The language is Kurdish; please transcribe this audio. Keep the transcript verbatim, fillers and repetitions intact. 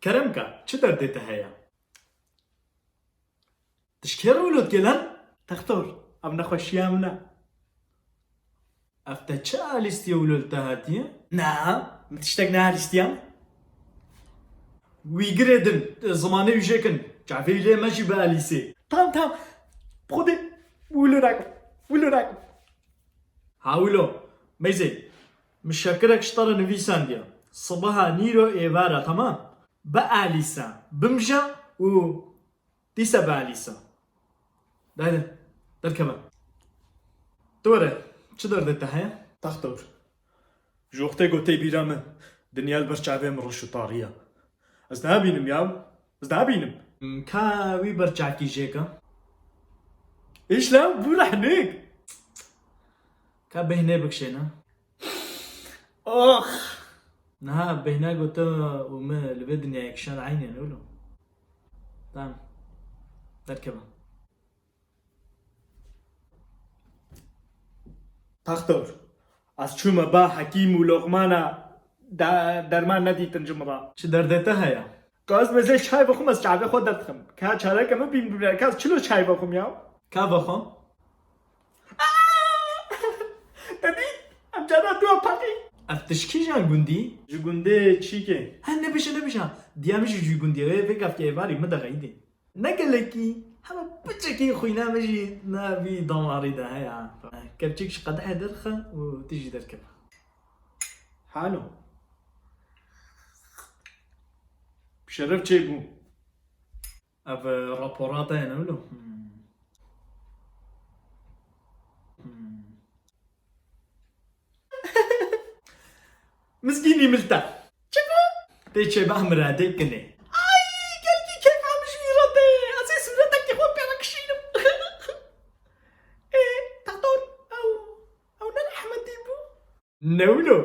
Kerem ke, çi derdê te heye? Tişkê re wilo dike lan? Textor, ev nexweşiya min e. Ev te çi alîstiye wilo li te hatiye? Na, min tiştek nealîstiye. Wî girê din, zimanê wî jê kin. Çavê wî lê me jî bialîsê. Tam, tam. Xwedê, wilo nakim. Wilo nakim. Ha wilo, meyzê, min şekirek ji te re nivîsandiye. Sibeha nîro êvar e, temam? Bialîse, bimije û dîse bialîse. De haydi, derkeve. Tu were, çi derdê te heye? Textor. Ji wextê ku tê bîra min, dinya li ber çavê min reş û tarî ye. Ez nabînim ya. Ez nabînim. Ka wî ber çavkî jêke. Îşla bû rehnik. Ka bêhnê bikişêne. Ox! Niha bêhna ku tu û min li vê dinyayê kişand eynî ne wilo? Tamam. Derkeve. Textor, ez çûme ba Hekîm û Loqmana de-, derman nedîtin ji min re. Çi derdê te heye? Ka ez mezê çay vexwim, ez çavê xwe derdixim. Ka çareke min bîn bibîne, ka ez çilo çay vexwim ya? Ka vexwe? Te dît? Em cara dua paqî. Ev tişkî jan gundî? Ji gundê çîkê. He, nebêje, nebêje. Diya min jî ji gundî ye. Vê gavkê êvarî min de xeyidî. Ne gelekî, hema piçekî xwîna me jî ne vî damarî de heye. Kevçik ji qedehê derxe û tu jî derkeve. Halo. Şeref çêbû. Ev, e, rapora te ye, ne wilo? Hmm. Hmm. Mizgînî milta. Çi bû? Tê çêbeh miradê kinê. Ay, gelkî kêfa min ji wî re tê. Ez ê sûretekî xwe pê re kişînim. Ê, Textor, ew, ew ne Ehmedî bû? Ne wilo?